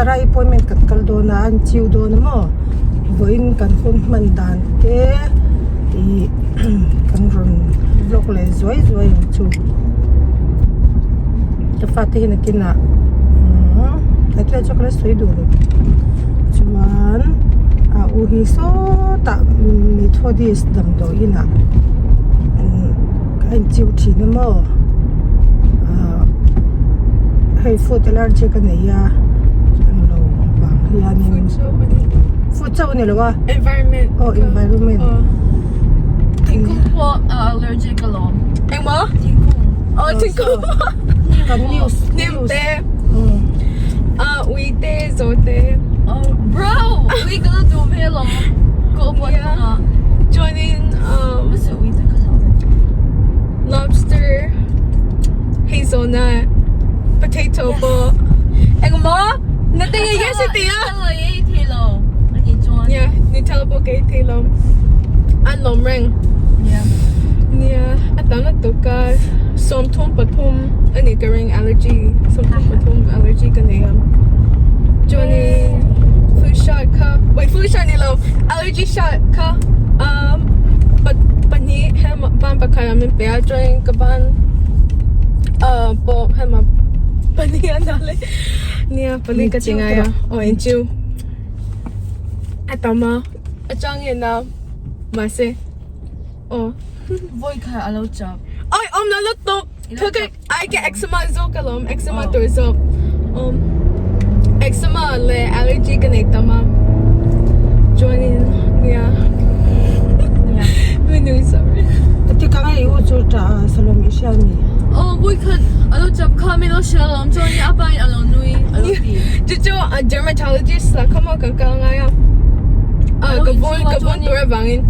Sarai appointment kan kal dawn a an chiu dawn a maw vawiin kan hun hman dan te ih kan rawn vlog leh zuai zuai ang chu ka fate hi nakinah umm tlai chu ka la sawi duh lo chuan a u hi sawtah methodist damdawi inah a inchiu thin a maw ah hei food allergy ka nei a englo vang hianin food chauh a ni lo a environment aw environment thingkung pawh a allergic alawm engmaw thingkung aw thingkung kan news hnim te ah ui te zaw te oh bro ui ka la duh ve alawm ka upat hunah chuanin um lobster hazelnut potato pawh engmaw na te yes i ti a yeah Nutella pawh ka ei thei lo an lawm reng nia a tam lutuk a 33 a ni ka ring allergy 33 allergy ka nei a chuanin flu shot kha wait flu shot ni lo allergy shot kha um pahnih hema ban pakhat ah min pe a chuanin ka ban ah pawh hema pahnih a na leh nia pahnih ka ti ngai a aw in chiu a tam a a changin a mahse aw vawi khat a lo chap oi awm lo lutuk I get eczema zawk alawm eczema tur zawk um eczema leh allergy ka nei tam a chuanin nia mi nui sorry Ati ka ngai u chu ta salom i hria mi. Oh vui khat alo chap kha min lo hria alawm chuanin a pa in alo nui alo ti. Chu chu dermatologist lah kha maw kan kal ngai a ka bun ka bun tur avangin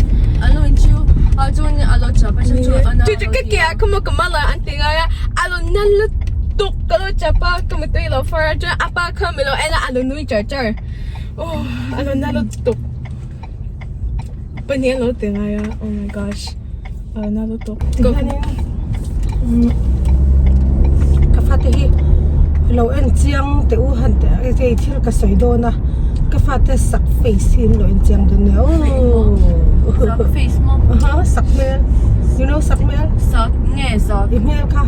alo in chu a chuanin alo chap a chu ana chu chu ka ke ah kha maw ka mal ah an ti ngai a a lo na lutuk ka lo chap a ka mutui lo far a chuan a pa kha mi lo en a a lo nui char char aw a lo na lutuk pahnih an lo ti ngai a oh my gosh a lo na lutuk Tihianin ka fate hi lo en chiang teh u han teh a hei thil ka sawi dawn a ka fate sak face hi an lo en chiang dawn nia aww Sak face maw? Aha sak hmel you know sak hmel? Sak nge zak? I hmel kha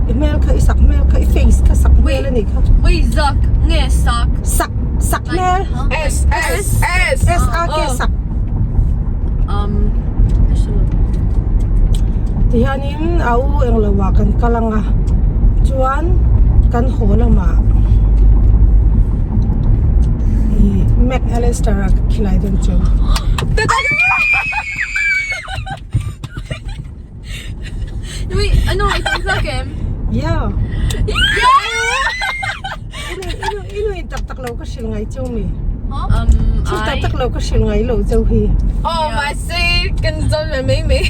i hmel kha i sak hmel kha i face kha sak hmel a nih kha. Wait zak nge sak? Sak sak hmel S S S S A K sak. Um ka hre lo. Tihianin a u englo ah kan kal ang a chuan kan haw lamah ih Mac Allister ah ka khilai dawn chu. Wait, ano i ti hlak em? Yeah. Inu inu in tak tak lo ka hrilh ngai cheu mi. Um, Thil tak tak lo ka hrilh ngai lo cheu hi. Oh my se kan zawn ve mai mai.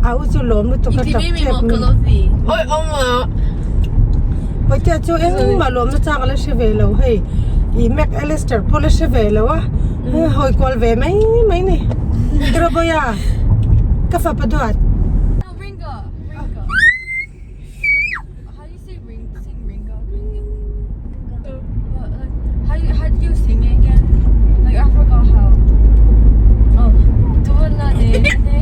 A u chu lawm lutuk a I ti tap mai mai tep maw mi. ka lo ti. Oi awm a. Pawitea chu engmah lawmna chang a la hre ve lo hei. I Mac Allister pawh la hre ve lo a. Hawi kual ve mai mai ni. Tiraboia ka fapa duat. Ringa, Ringa. How do you say ring sing Ringa? But, like, how you how do you sing it again? Like I forgot how. Oh, Dula ne ne.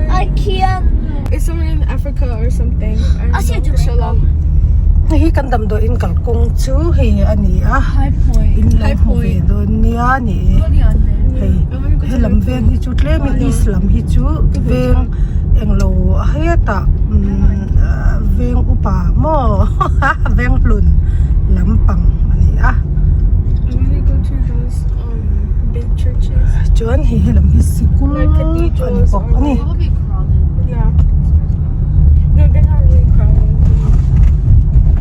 I can't. It's somewhere in Africa or something. I I don't see know. Shalom. Hei hi kan damdawiin kalkawng chu hei a ni a. High point. In lo High hmu ve point. dawn nia ni e. Hei helam veng hi chu tlemin east lam hi chu veng englo hetah umm veng upa maw veng hlun lampang a ni a. I wanna go to those um big churches. Chuan hei helam hi sikul Like a ni cathedrals bawk or a ni. It will be crowded. Yeah. No, they're not really crowded.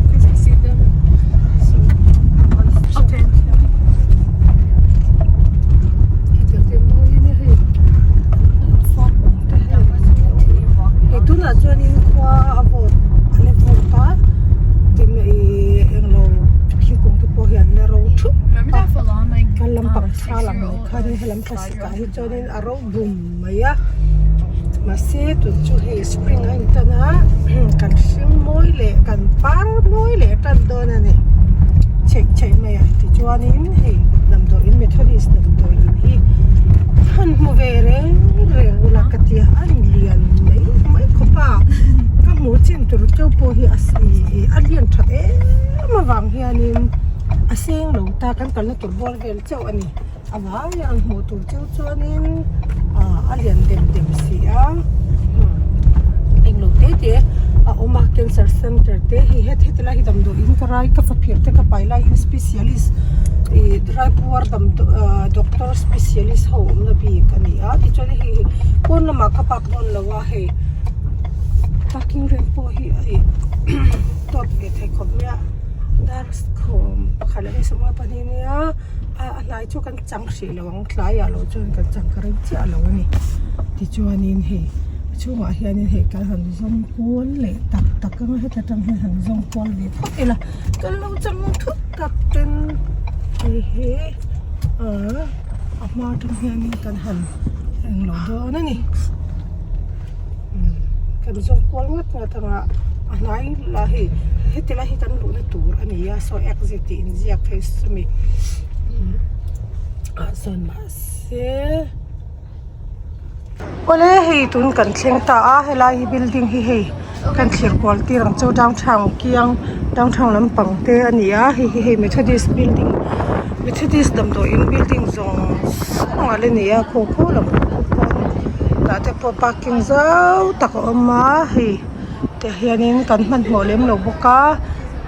Because I see them. So. Okay. Hetiang te mawi a nia hei farm awm te hei hei tunah chuanin khua a vawt a la vawt a tin ih englo thingkung te pawh hi an la ro thup Remember a that Falam like kan lampang six thla year lang mai old khanin helam five thlasik year ah old hi chuanin a ro bum mai a mahse tun chu hei spring a intan a kan hring mawi leh kan par mawi. tan dawn a ni chheih chheih mai a tichuanin hei damdawiin Methodist damdawiin hi han hmu ve reng reng ula ka tia a lian mai mai khawp a ka hmuh chin tur cheu pawh hi a a lian that em avang hianin a seng lo ta kan kalna tur bawr vel chauh a ni a vai ang hmuh tur cheu chuanin ah a lian dem dem si a englo te te a awm a cancer center te hei het heti lai hi damdawiin ka rai ka faphir te ka pai laiin specialist ih raipuar damdawi ah doctor specialist ho awmna bik a ni a tichuan hei hi pawn lamah ka park dawn lo a hei parking rem pawh hi a ih tawt ve thei khawp mai a dar khawm pakhat leh sawma pahnih nia. A a hnai chu kan chang hrih lo ang tlaiah loh chuan kan chang ka rem chiah lo a ni tichuanin hei a chhungah hianin hei kan han zawng kual leh tak tak anga heta tang hian han zawng kual ve phawt ila kan lo chang thut tak ten hei hi ahh a hma atang hianin kan han englo dawn a ni kan zawng kual ngawt ngawt anga a hnai lah hei heti lai hi kan luhna tur a ni a saw exit tih inziak phei sawmi ah sawn mahse awle hei tun kan thleng ta a helai hi building hi hei kan thlir kual tir ang chu downtown kiang downtown lampang te a ni a hei hi hei methodist building methodist damdawiin building zawng zawng a la ni a khaw khaw lam pawh tah te pawh parking zau tak a awm a hei tah hianin kan hmanhmawh lem lo bawk a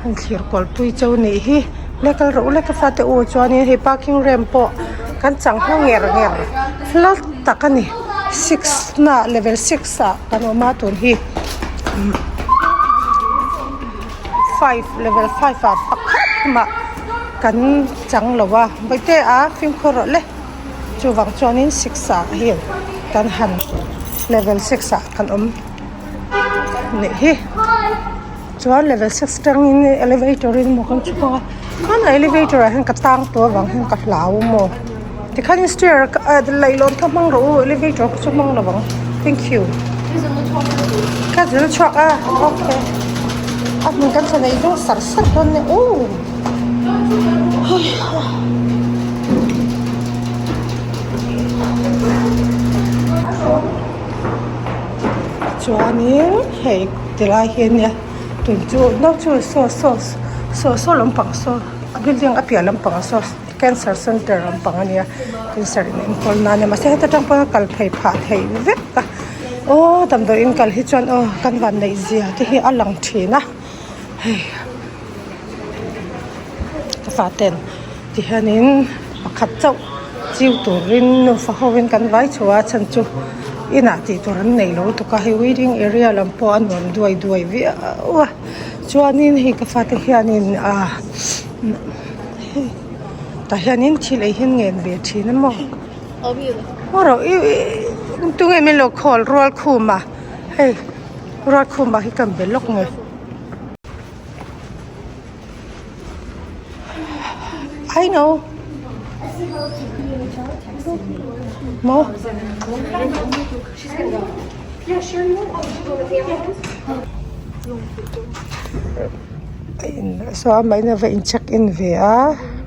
heng thlir kual pui cheu nih hi le kal rawh u le ka fate u chuanin hei parking rem pawh kan chang hma nger nger hla tak a ni six na level six ah kan awm a tun hi five level five ah pakhat mah kan chang lo a bawihte a fimkhur rawh le chuvang chuanin six ah hian kan han level six ah kan awm nih hi chuan level six atangin elevator in maw kan chhuak a hmanah elevator ah hian ka tang tawh avang hian ka hlau maw tikhanin stair leihlawn kha hmang rawh u elevator kha chu hmang lo ang thank you ka zir chhuak a okay a hmun kan thla nei zawng sar sar dawn nia aw hei ha. Chuanin hei tilai hi ania tun chu no chu saw saw saw saw lampang saw a building a piah lampang saw cancer center lampang ania cancer in enkawl nan a mahse heta tang pawn a kal phei phah theih vek a aw damdawiin kal hi chuan aw kan van neih zia te hi a lang thin a hei ka faten tihianin pakhat chauh chiu turin nufa hovin kan vai chho a chhan chu inah tih tur an nei lo lutuk a hei waiting area lam pawh a nuam duai duai viau a chuanin hei ka fate hianin ah hei tah hianin thil ei hi an ngen ve thin a maw maw rawh ih ih tunge min lo call rual khum a hei rual khum ah hi ka be lawk nge. I know. Maw? Saw a mahni a va in check in ve a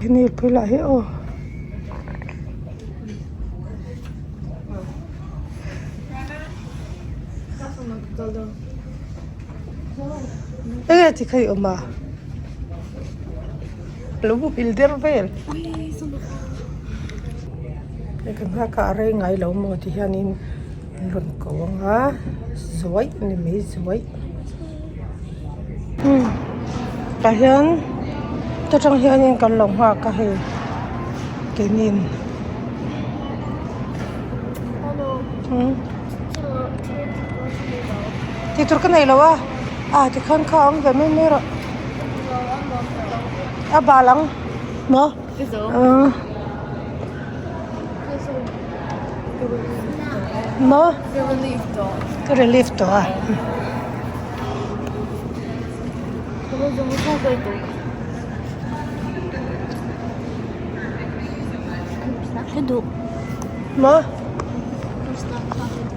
hemi pui lah hi aw. Enge ti kha i awm a lo muhil der vel hei ka nghak a a rei ngai lo maw ti hianin an rawn ko ang a zuaih a ni mai zuaih umm tah hian ta tang hianin kan lo nghak a hei keinin umm. Tih tur ka nei lo a ah tikhan kha a awm ve mai mai rawh a bal ang maw ah maw ka relief tawh a. Maw.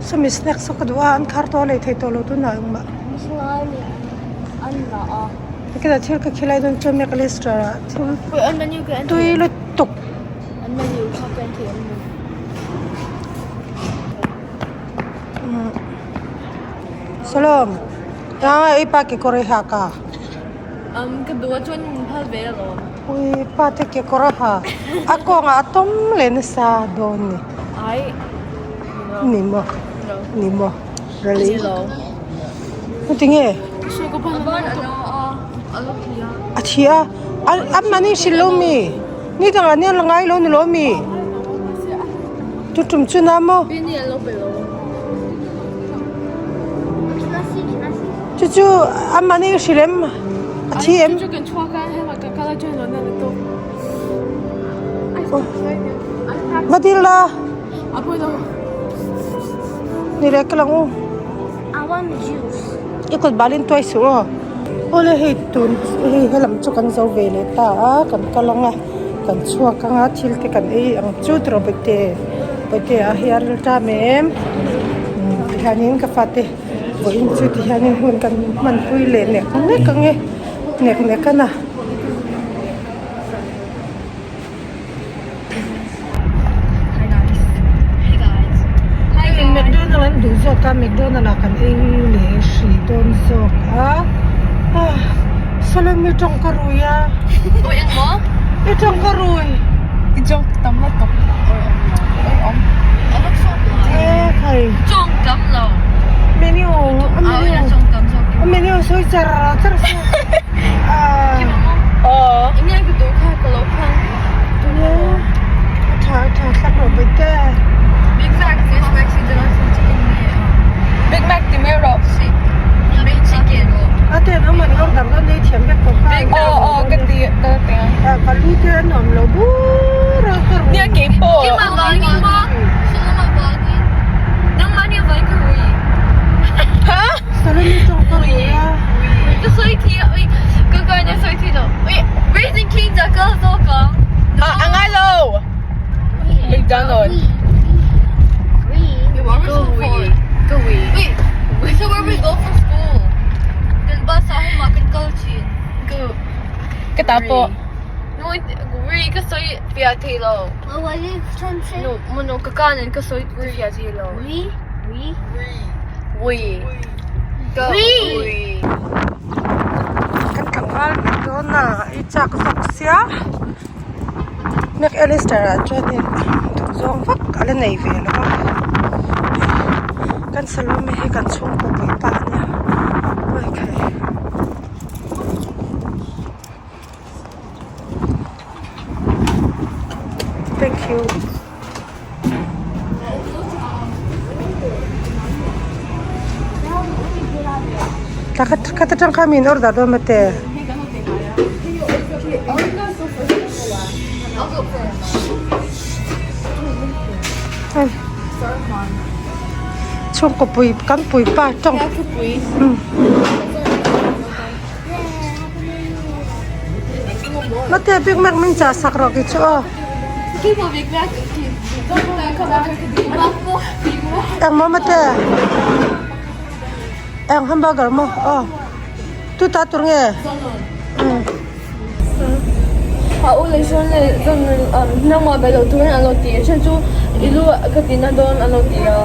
Sawmi snacks saw ka duh a an khar tawh a lei thei tawh lo tunah engmah. Tikhian thil ka khilai dawn chuan Mcallister ah thil tui lutuk. Salom aa i pa kekawr i hak a. Ka duh a chuan min phal ve alawm. Ui pa te kekawr a ha a kawngah a tawm leh nasa dawn ni. Ai Ni maw ni maw really Ni lo. Chuti nge? A thi a a mahni hrilh lo mi ni dangah nia la ngai lo ni lo mi tu tum chu na maw chu chu a mahni hrilh em a thi em va dil la ni leh ka lang u. I kut balin tuai suh aw. Awle hei tun hei helam chu kan zo ve leh ta a kan kal ang a kan chhuak ang a thil te kan ei ang chu tiraw bawihte bawihte ah hian ril tam em tihianin ka fate vawiin chu tihianin hun kan hmanpui leh nek nek ang e nek nek a na. McDonald an duh zawk a McDonald ah kan ei leh hrih dawn zawk a Salome i tawng ka rui a i tawng ka rui i tawng tam lutuk e khai tawng tam lo menu a menu a menu sawi char char se. Ka sawi thi a ui ka kai na sawi thi lo ui Raising Cane's ah kal zawk ang. Ah a ngai lo McDonald. Wait, so where we go for school? Kan bus ah homa kan kal thin. Go. Ka ta pawh. No, ri ka sawi fiah thei lo. No, no, ka kanin ka sawi fiah thei lo. We? We. We. Kan tlangval McDonald i chak zawk sia McAllister ah chuanin duh zawng vak a la nei ve lo a kan Salome hi kan chhungkaw puipa a nia okay. Thank you. Khat atang kha min order dawn mate. Chhungkaw pui kan pui pa tawng. Mate Big Mac min chah sak rawh ki chu aw. Eng maw mate? Eng hamburger maw? Aw. Tu ta tur nge? A u leh sawn leh zawn nangmah be lo turin an lo ti a then chu i lu ka ti na dawn an lo ti a.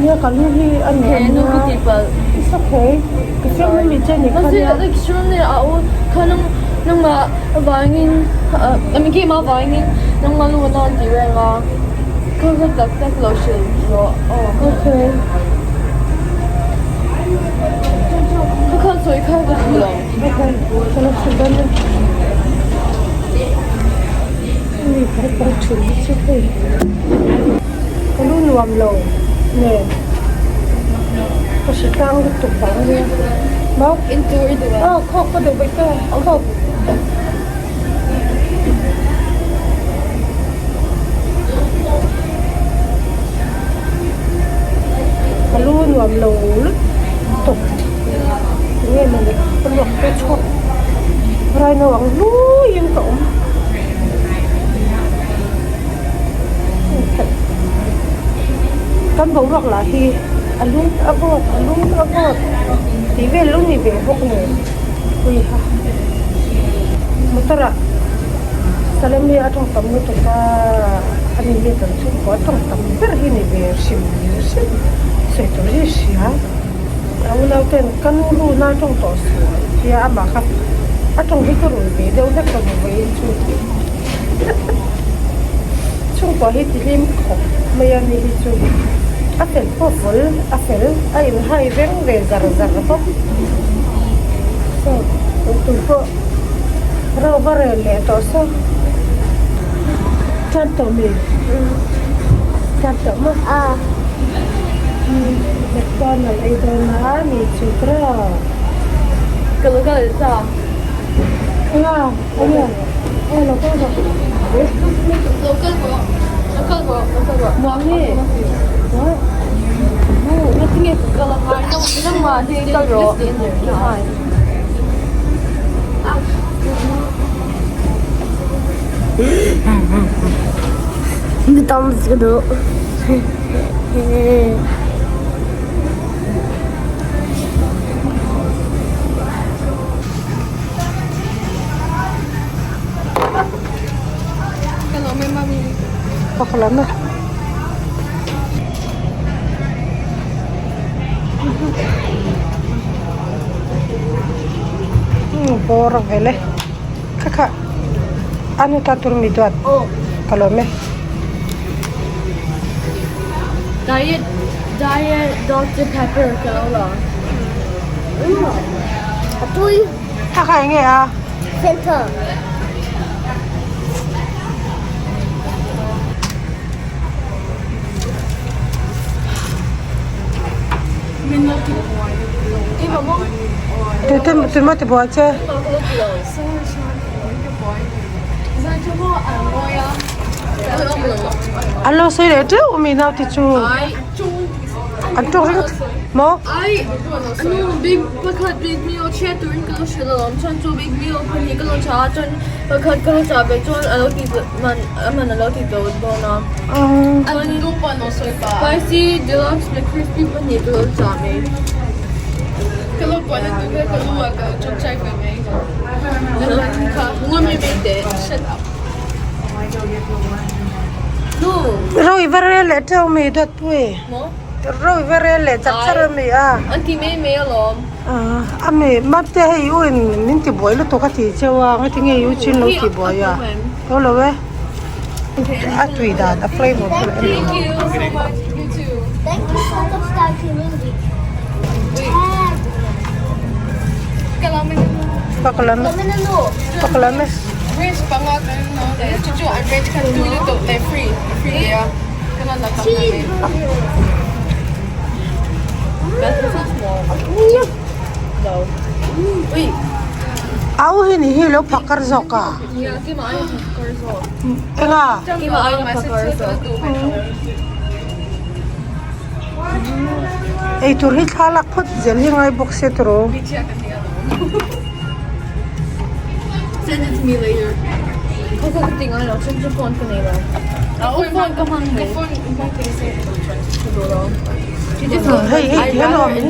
Nia ka lu hi a nuam He nu ka ti palh. It's okay. Ka fiam mi che ni kha nia. Mahse leh a u kha nangmah vangin I mean keimah vangin nangmah lu a na an ti reng a. Ka ka tak tak lo hrilh rawh aw. Okay. Ka khan sawi kha ka hmu lo. Mi pawh thin hi chu hei ka lu nuam lo nen ka hre tlang lutuk vang ania maw aw khawk ka duh baih ta khawk. Ka lu nuam lo lutuk enge mawni ka luak te chhuak raino ang hluiin ka awm kan boruak lah hi a lum a vawt a lum a vawt tih vel lo ni ve bawk nen. Ui ha motor ah Salem hi a tawng tam lutuk a ani hi kan chhungkua a tawng tam ber hi ni ve hrim hrim sawi tur hi hria a unau ten ka nu run a tawng tawh suh tia amah kha a tawng hi ka run ve deuh hlek ka hmu vawiin chu chhungkua hi ti hlim khawp mai a ni hi chu a fel pawh vawl a fel a inhai reng ve zar zar bawk saw tui pawh ro va rel leh tawh saw tan tawh mi tan tawh maw McDonald ei dawn a ni chu tiraw eng a enge e lo kal rawh muang nge McDonald's ka duh. Pakhalana. Bawr a vel e kha kha anu ta tur mi duat ka lawm e. Diet Diet Doctor Pepper ka lo la. A tui. Kha kha enge a? Center. Tu maw ti buai che? An lo sawi leh teuh mi naute chu an tawk ringawt maw? Ro i va rel leh teuh mi dawtpui ro i va rel leh chak char ami a ami mate hei u in min ti buai lutuk a tih cheu a ngatinge i u chin lo ti buai a lo lo e. A tui dan a flavour pawh a en ang. Pakalame pakalame. Au hi ni hi lo phakar zawk a. Enga? Eitur hi thla lak phawt zel hi ngai bawk se tawh. Hei hei ti hian a awm hi.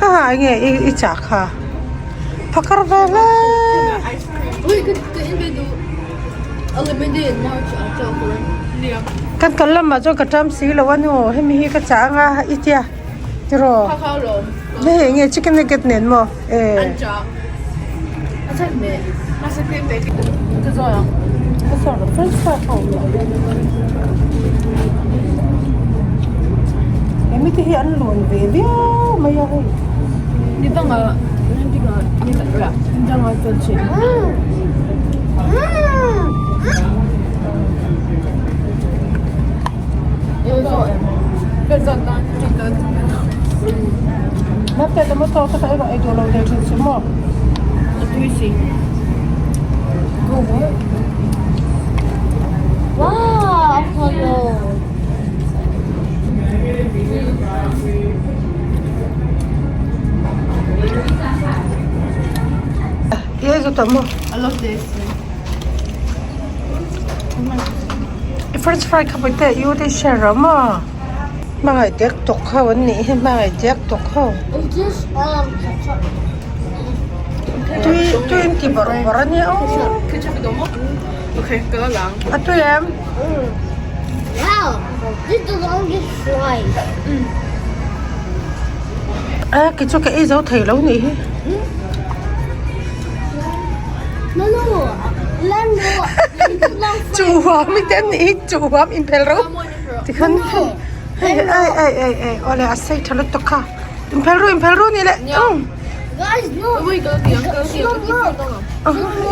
Ha ha enge i chah kha phakar ve hle. Kan kal lamah chuan ka ṭam si lo a nu hemi hi ka chah anga i tia tiraw hei enge chicken nugget nen maw e. Hemi te hi an lawn ve viau mai a hei. Natte tomato te kha erawh ei duh lo ve thin si maw? I ei zo tawh maw? I french fry kha pawh te i u te share rawh maw hmangaih dek tawk ho an nih hi hmangaih dek tawk ho tui tui an ti bawrh bawrh a nia aw a tui em. A kei chu ka ei zo thei lo nih hi. Chu huam i te an nih hi chu huam inphel ro tikhan hei ei ei ei ei awle a sei tha lutuk kha inphel ru inphel ru ni le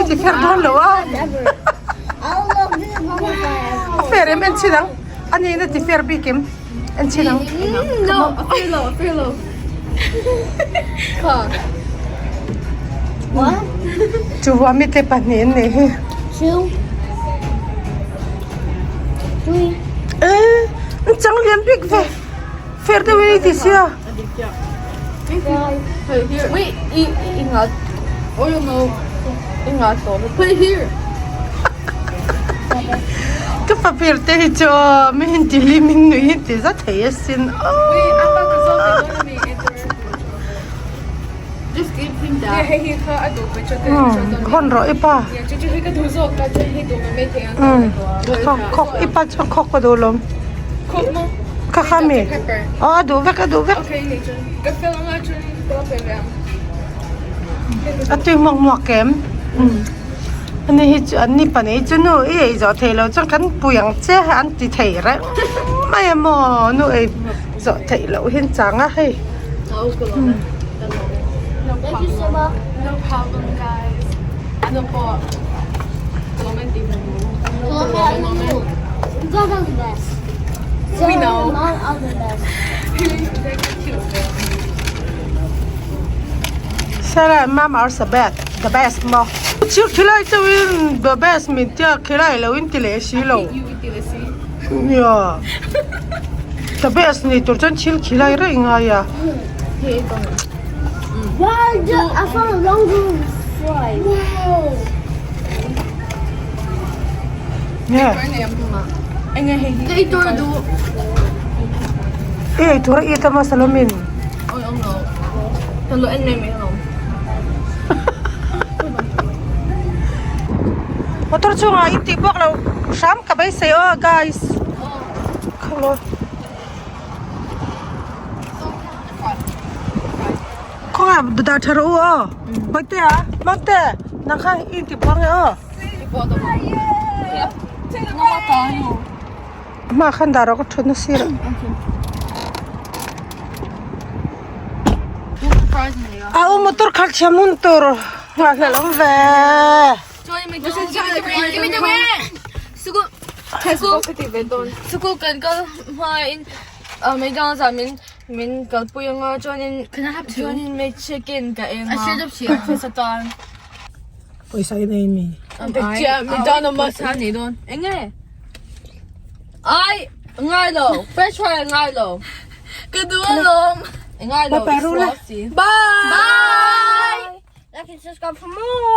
i ti fer dawn lo a a fer em en chhin ang a ni na ti fer bik em en chhin ang No, a fer lo, a fer lo. Kha. Chu huam i te pahnih an nih hi. E an chang lian bik ve fer deuh in i ti sia. Wait, i i nga oil no i nga to. Put it here. Ka papir te hi chu aw mi hin ti hlim in nui hi ti za thei asin aw. Hawn rawh i pa khawk i pa chuan khawk ka duh lawm kha kha mi aw a duh vek a duh vek a tui hmuak hmuak em ani hi chu an ni pahnih hi chu nu i ei zawh theih loh chuan kan pui ang che an ti thei reng mai a maw nu ei zawh theih loh hi an chang a hei. Thank you so much. No problem guys. Ano po? Comment You guys are the best. We know. Mom are the best. Sarah and mom are the best the best maw. Chil khilai chauhin the best min tia khilai lo in ti leh si lo. Nia. The best ni tur chuan thil khilai reng ngai a. Wow, I found a longer fry. Wow. Nge. I ei tur a i ta hmasa lo min. Motor chungah in tih buak lo hram ka beisei aw guys. Khawlaw. Khawngaih dah tha rawh u aw. Mate a mate nang kha i inti buang e aw. Hma khan dah rawh ka thut na sir ah. A u motor khalh thiam hun tur nghahhlelh awm ve. Sukul kan kal hmain McDonald's ah min min kalpui anga chuanin chuanin chicken ka eng a breakfast atan. Pawisa in ei mi. McDonald's nei dawn enge ai ngai lo french fry ngai lo ka duh alawm ngai lo Bye bye. Bye. Like and subscribe for more.